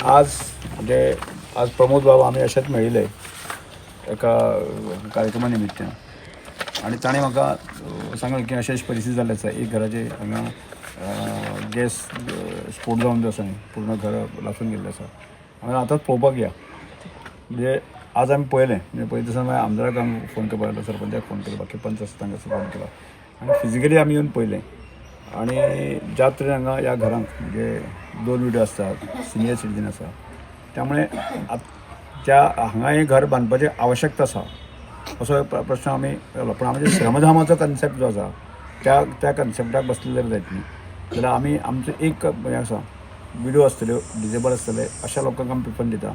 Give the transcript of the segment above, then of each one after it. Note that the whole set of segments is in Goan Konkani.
आज म्हणजे आज प्रमोद बाबा आमी अशेंच मेळिल्ले एका कार्यक्रमा निमित्तान आनी ताणें म्हाका सांगलें की अशें अशी परिस्थिती जाल्ली आसा, एक घराचे हांगा गॅस स्फोट जावन जो आसा न्ही पूर्ण घर लासून गेल्लें आसा. हांवें आतांच पळोवपाक या म्हणजे आज आमी पळयलें, म्हणजे पळयता आसतना मागीर आमदाराक आमी फोन करपाक लागलो, सरपंचाक फोन केलो, बाकी पंच आसा तांकां फोन केलो आनी फिजिकली आमी येवन पळयलें. आनी ज्या तरेन हांगा ह्या घरांक म्हणजे दोन विडो आसतात, सिनियर सिटीजन आसा, त्यामुळे त्या हांगा हें घर बांदपाची आवश्यकता आसा असो प्रश्न आमी केलो. पूण आमचे श्रमधामाचो कन्सेप्ट जो आसा त्या त्या कन्सेप्टाक बसले जाल्यार जायत न्ही, जाल्यार आमी आमचो एक हें आसा, विडो आसतल्यो, डिजेबल आसतले अशा लोकांक आमी प्रिफरन्स दिता.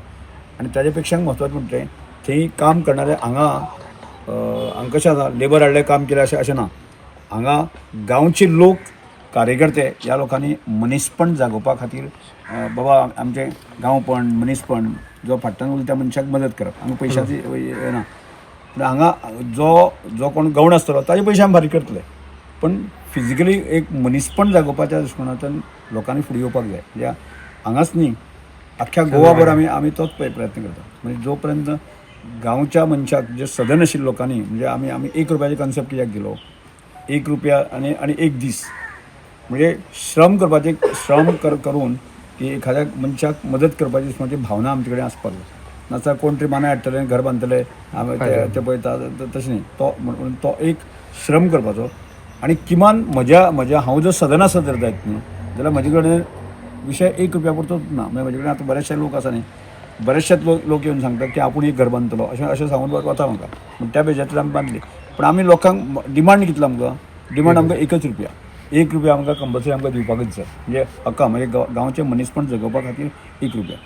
आनी ताजे पेक्षा म्हत्वाचें म्हणलें थंय काम करणारे हांगा हांगा कशें आसा, लेबर हाडलें काम केलें अशें अशें ना. हांगा गांवचे लोक कार्यकर्ते ह्या लोकांनी मनीसपण जागोवपा खातीर बाबा आमचें गांवपण मनीसपण जो फाटल्यान उरता त्या मनशाक मदत करप, हांगा पयशाची हें ना. पूण हांगा जो जो कोण गवण आसतलो ताजे पयशे आमी फारीक करतले, पण फिजिकली एक मनीसपण जागोवपाच्या दृश्टिकोनांतल्यान लोकांनी फुडें येवपाक जाय. म्हणजे हांगाच न्ही, अख्ख्या गोवाभर आमी आमी तोच प्रयत्न करता. म्हणजे जो पर्यंत गांवच्या मनशाक जे सदन आशिल्ल्या लोकांनी म्हणजे आमी आमी एक रुपयाचे कन्सेप्ट कित्याक दिलो, एक रुपया आनी आनी एक दीस म्हणजे श्रम करपाचे, श्रम करून की एखाद्या मनशाक मदत करपाची दृश्टिकोनाची भावना आमचे कडेन आसपाक जाय. नाजाल्यार कोण तरी मानाय हाडटले आनी घर बांदतले, आमी ते पळयता तशें न्ही. तो म्हणून तो एक श्रम करपाचो. आनी किमान म्हज्या म्हज्या हांव जर सदन आसत जर जायत न्ही जाल्यार म्हजे कडेन विशय एक रुपया पुरतोच ना. म्हणजे म्हजे कडेन आतां बरेचशे लोक आसा न्ही, बरेचशे लोक येवन सांगतात की आपूण एक घर बांदतलो अशें अशें सांगून वता म्हाका. पूण त्या बेजांतल्यान आमी बांदली. पूण आमी लोकांक डिमांड कितलो, आमकां डिमांड आमकां एकच रुपया, एक रुपया आमकां कंपल्सरी आमकां दिवपाकच जाय. म्हणजे हक्का म्हणजे गांवचें मनीसपण जगोवपा खातीर एक रुपया.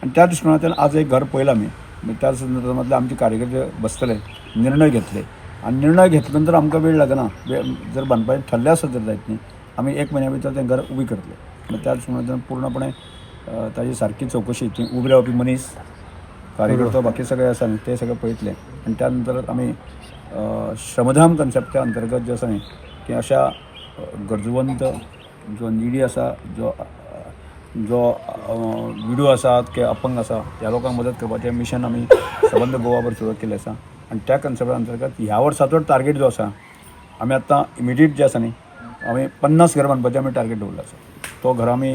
आनी त्या दृश्टिकोनांतल्यान आज एक घर पळयलां आमी. म्हणजे त्या संदर्भांतले आमचे कार्यकर्ते बसतले, निर्णय घेतले आनी निर्णय घेतले नंतर आमकां वेळ लागना. वेळ जर बांदपाचें ठरलें आसत जर जायत न्ही, आमी एक म्हयन्या भितर तें घर उबी करतले. म्हणजे त्या दृश्टिकोनांतल्यान पूर्णपणे ताजी सारकी चवकशी, थंय उबे रावपी मनीस कार्यकर्तो बाकी सगळे आसा न्ही ते सगळे पळयतले. आनी त्या नंतर आमी श्रमधाम कन्सेप्टा अंतर्गत जे आसा न्ही की अशा गरजूवंत जो निडी आसा, जो जो विडो आसात की अपंग आसा ह्या लोकांक मदत करपाचें मिशन आमी सबंद गोवाभर सुरू केल्लें आसा. आनी त्या कन्सेप्टा अंतर्गत ह्या वर्साचो टार्गेट जो आसा आमी आतां इमिडिएट जे आसा न्ही आमी 50 घर बांदपाचें आमी टार्गेट दवरलो आसा. तो घर आमी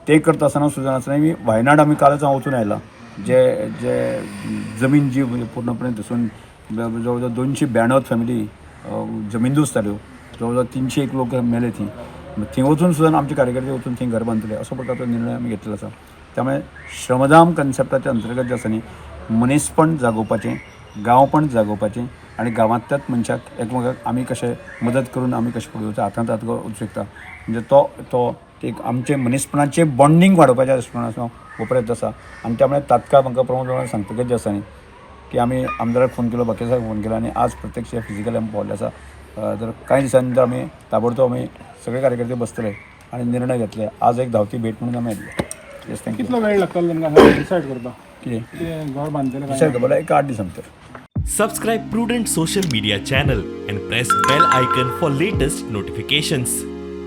ते करता आसतना सुद्दां आसतना आमी वायनाड आमी कालच हांव वचून आयला, जे जे जमीन जी पूर्णपणे थंयसून जवळ जवळ 292 फॅमिली जमीनदोस्त जाल्यो, जवळ जवळ 301 लोक मेले थंय. थंय वचून सुद्दां आमचे कार्यकर्ते वचून थंय घर बांदतले असो प्रकारचो निर्णय आमी घेतलेलो आसा. त्यामुळे श्रमधाम कन्सेप्टाच्या अंतर्गत जे आसा न्ही मनीसपण जागोवपाचें, गांवपण जागोवपाचें आनी गांवांतल्याच मनशाक एकमेकाक आमी कशें मदत करून आमी कशें फुडें वचूं, हातांत हात वचूं शकता. म्हणजे तो तो एक आमचें मनीसपणाचें बॉन्डींग वाडोवपाच्या दृश्टिकोनाचो हो प्रयत्न आसा. आनी त्यामुळे तात्काळ म्हाका प्रमोद बाबान सांगतकच जें आसा न्ही की आमी आमदाराक फोन केलो, बाकी साहेब फोन केलो आनी आज प्रत्यक्ष फिजिकली आमी पावल्ले आसा. तर कांय दिसांनी नंतर आमी ताबडतोब आमी सगळे कार्यकर्ते बसतले आनी निर्णय घेतले. आज एक धांवती भेट म्हणून आमी आयिल्ले. Yes, thank you. कितलो वेळ लागतलो तांकां डिसायड करपाक? कितें कितें घर बांदतले काय? डिसायड करपाक एक 8 दिसां भितर. Subscribe Prudent Social Media channel and press bell icon for latest notifications.